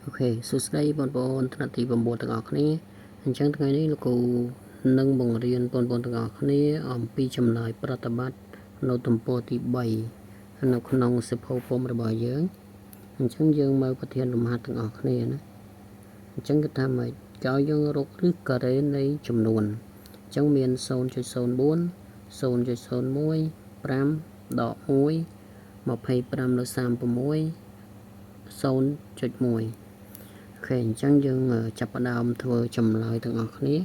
OK សួស្តីបងប្អូនថ្នាក់ទី9ទាំងអស់គ្នាអញ្ចឹងថ្ងៃនេះលោកគ្រូនឹងបង្រៀនបងប្អូនទាំងអស់គ្នាអំពីចម្លើយប្រតិបត្តិនៅទំព័រទី3នៅក្នុងសៀវភៅពុម្ពរបស់យើងអញ្ចឹងយើងមើលប្រធានលំហាត់ទាំងអស់គ្នាណាអញ្ចឹងគឺថាម៉េចគេឲ្យយើងរកឫសការ៉េនៃចំនួនអញ្ចឹងមាន0.04 0.01 5ដក1 25លើ36 0.1 OK អញ្ចឹងយើងចាប់ផ្ដើមធ្វើចម្លើយទាំងអស់គ្នាអ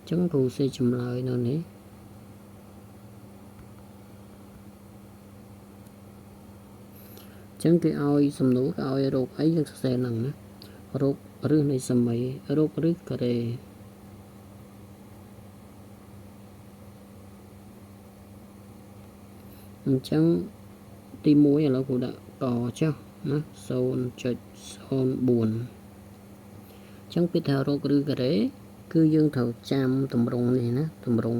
ញ្ចឹងគ្រូសេចម្លើយនៅនេះអញ្ចឹងគេឲ្យសំណួរគេឲ្យរកអីយើងសរសេរហ្នឹងណារកឫសនៃសមីរកឫសការ៉េអញ្ចឹងទី1ឥឡូវគ្រូដាក់កចុះណា0.04អញ្ចឹងពាក្យថារកឫសការ៉េគឺយើងត្រូវចាំតម្រងនេះណាតម្រង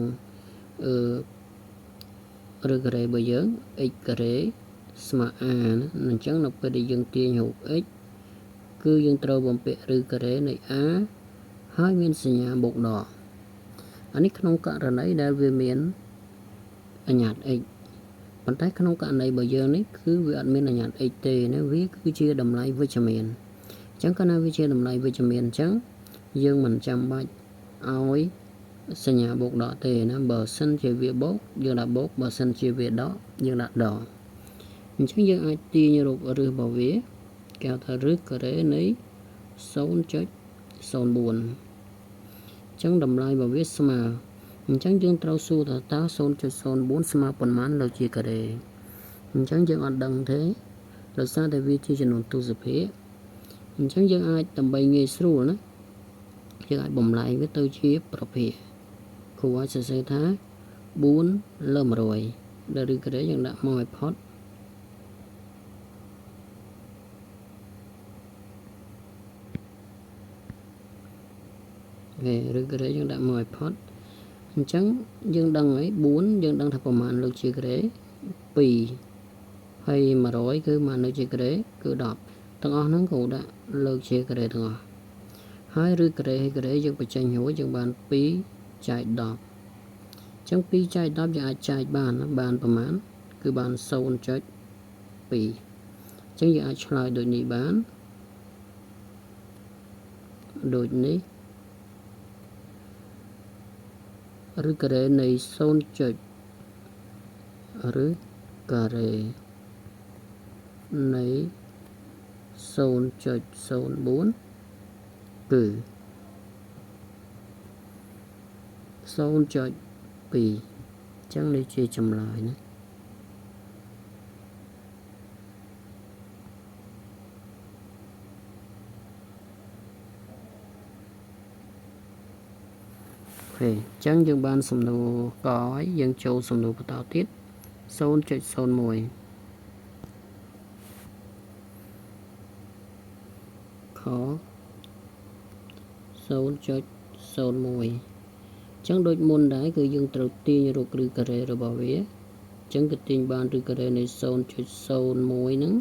អឺឫសការ៉េរបស់យើង x ការ៉េស្មើ a ណាអញ្ចឹងនៅពេលដែលយើងទាញរក x គឺយើងត្រូវបំពាក់ឫសការ៉េនៃ a ហើយមានសញ្ញាបូកដកអានេះក្នុងករណីដែលវាមានអញ្ញាត x ប៉ុន្តែក្នុងករណីរបស់យើងនេះគឺវាអត់មានអញ្ញាត x ទេណាវាគឺជាតម្លៃវិជ្ជមានអញ្ចឹងកាលណាវាជាតម្លៃវិជ្ជមានអញ្ចឹងយើងមិនចាំបាច់ឲ្យសញ្ញាបូកដកទេណាបើសិនជាវាបូកយើងដាក់បូកបើសិនជាវាដកយើងដាក់ដកអញ្ចឹងយើងអាចទាញរកឫសរបស់វាគេហៅថាឫសការ៉េនៃ0.04អញ្ចឹងតម្លៃរបស់វាស្មើអញ្ចឹងយើងត្រូវសួរថាតើ0.04ស្មើប៉ុន្មានលើជាការ៉េអញ្ចឹងយើងអត់ដឹងទេដោយសារតែវាជាចំនួនទសភាគអញ្ចឹងយើងអាចដើម្បីងាយស្រួលណាយើងអាចបំលែងវាទៅជាប្រភេទគ្រូអាចសរសេរថា4លើ100ដែលឬការ៉េយើងដាក់មកឲ្យផុតគេឬការ៉េយើងដាក់មកឲ្យផុតអញ្ចឹងយើងដឹងហើយ4យើងដឹងថាប្រមាណលើកជាការ៉េ2ហើយ100គឺមកលើកជាការ៉េគឺ10ទាំងអស់ហ្នឹងគ្រូដាក់លើកជាការ៉េទាំងអស់ហើយឬការ៉េហើយការ៉េយើងបញ្ចេញរួចយើងបាន2ចែក10អញ្ចឹង2ចែក10យើងអាចចែកបានបានប្រមាណគឺបាន0.2អញ្ចឹងយើងអាចឆ្លើយដូចនេះបានដូចនេះឬការ៉េនៃ0ចុចឬការ៉េនៃ0.04គឺ0.2អញ្ចឹងនេះជាចម្លើយណាOK អញ្ចឹងយើងបានសំណួរកហើយយើងចូលសំណួរបន្តទៀត0.01ខ0.01អញ្ចឹងដូចមុនដែរគឺយើងត្រូវទាញរកឫសការ៉េរបស់វាអញ្ចឹងគឺទាញបានឫសការ៉េនៃ0.01ហ្នឹង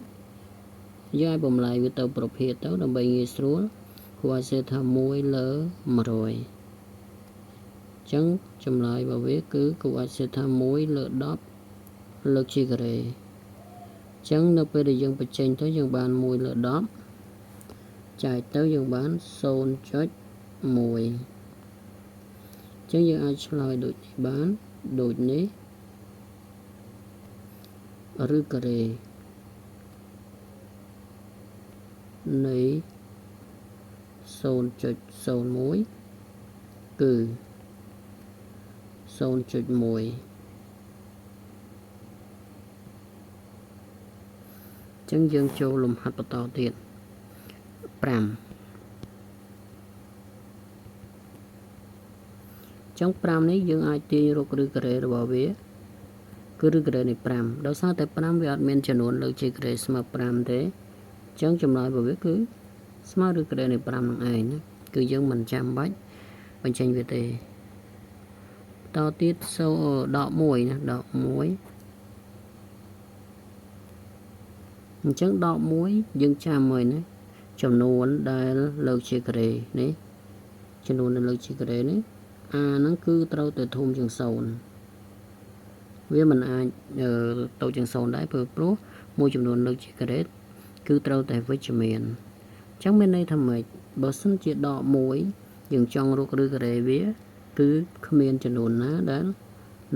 យើងអាចបំលែងវាទៅប្រភេទទៅដើម្បីងាយស្រួលគួរឲ្យសេថា1លើ100ចឹងចម្លើយរបស់វាគឺគួរអាចសេថា1លើ10លើកជាការ៉េអញ្ចឹងនៅពេលដែលយើងបញ្ចេញទៅយើងបាន1លើ10ចែកទៅយើងបាន0.1អញ្ចឹងយើងអាចឆ្លើយដូចនេះបានដូចនេះឬការ៉េនៃ0.01គឺ0.1ចឹងយើងចូលលំហាត់បន្តទៀត5ចឹង5នេះយើងអាចទាញរកឫសការ៉េរបស់វាគឺឫសការ៉េនៃ5ដោយសារតែ5វាអត់មានចំនួនលើកជាការ៉េស្មើ5ទេចឹងចម្លើយរបស់វាគឺស្មើឫសការ៉េនៃ5នឹងឯងណាគឺយើងមិនចាំបាច់បញ្ចេញវាទេតទៀតសូដក1ណាដក1អញ្ចឹងដក1យើងចាំហើយណា ចំនួនដែលលើកជាការ៉េនេះចំនួនដែលលើកជាការ៉េនេះ a ហ្នឹងគឺត្រូវតែធំជាង0វាមិនអាចតូចជាង0ដែរព្រោះមួយចំនួនលើកជាការ៉េគឺត្រូវតែវិជ្ជមានអញ្ចឹងមានន័យថាម៉េចបើសិនជាដក1យើងចង់រកឬការ៉េវាគឺគ្មានចំនួនណាដែល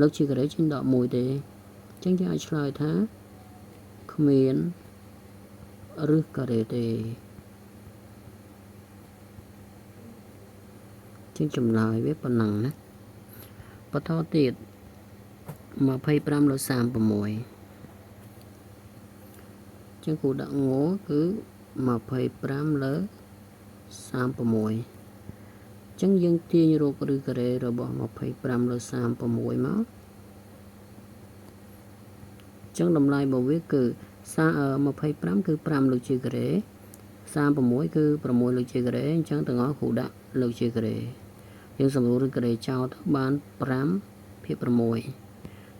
លើកជាការ៉េចេញដក1ទេអញ្ចឹងយើងអាចឆ្លើយថាគ្មានឫសការ៉េទេជាងចម្លើយវាប៉ុណ្ណឹងណាបន្តទៀត25លើ36ចឹងគូដាក់ងគឺ25លើ36ចឹងយើងទាញរកឬការ៉េរបស់25លើ36មកចឹងតម្លៃរបស់វាគឺ25គឺ5លើកជាការ៉េ36គឺ6លើកជាការ៉េអញ្ចឹងទាំងអស់គ្រូដាក់លើកជាការ៉េយើងសម្រួលឬការ៉េចោលទៅបាន5ភាគ6អញ្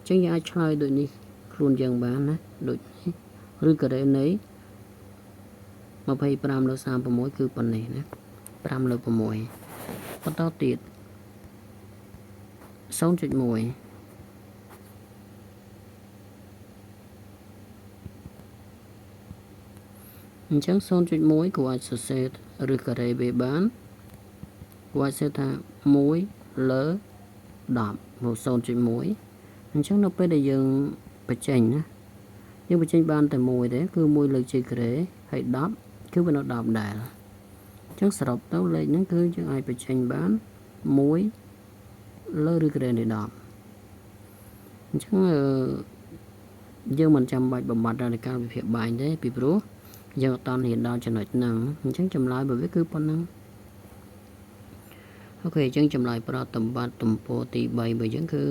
ចឹងយើងអាចឆ្លើយដូចនេះខ្លួនយើងបានណាដូចនេះឬការ៉េនៃ25លើ36គឺប៉ុណ្ណេះណា5លើ6បន្តទៀត0.1អញ្ចឹង0.1គួរអាចសរសេរឬការ៉េវាបានគួរអាចសរសេរថា1លើ10មក0.1អញ្ចឹងនៅពេលដែលយើងបញ្ចេញណាយើងបញ្ចេញបានតែមួយទេគឺ1លើកជាការ៉េហើយ10គឺវានៅ10ដែរអញ្ចឹងសរុបទៅលេខហ្នឹងគឺយើងអាចបញ្ចេញបាន1លើឬការ៉េនៃ10អញ្ចឹងយើងមិនចាំបាច់បំបត្តិរ៉ាឌីកាល់វិភាគបែងទេពីព្រោះយើងអត់តរៀនដល់ចំណុចហ្នឹងអញ្ចឹងចម្លើយរបស់វាគឺប៉ុណ្ណឹងអូខេអញ្ចឹងចម្លើយប្រតិបត្តិទំព័រទី3របស់យើងគឺ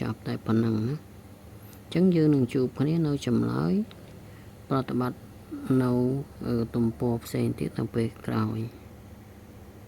ចាប់តែប៉ុណ្ណឹងណាអញ្ចឹងយើងនឹងជួបគ្នានៅចម្លើយប្រតិបត្តិនៅទំព័រផ្សេងទៀតនៅពេលក្រោយ។